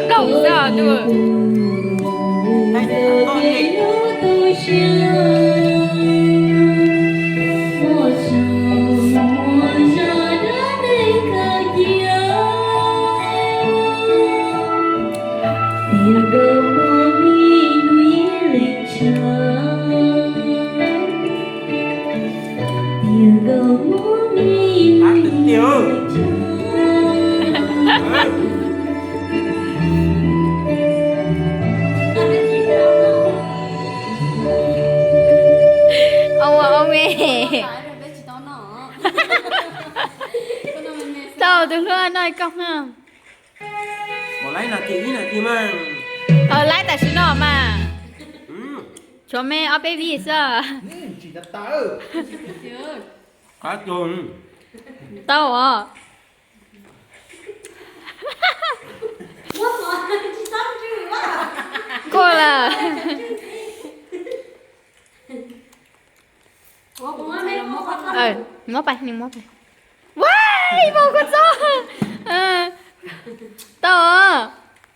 Koj xwb os tus. Ua ua me. Tau tus hlub no koj. Laib tam sim no mas. Tshuav me ob peb vij xwb. Tau os. Kuj lawm. Muab pais, nws muab pais. Ua, ib vauv koj txob. Tau os.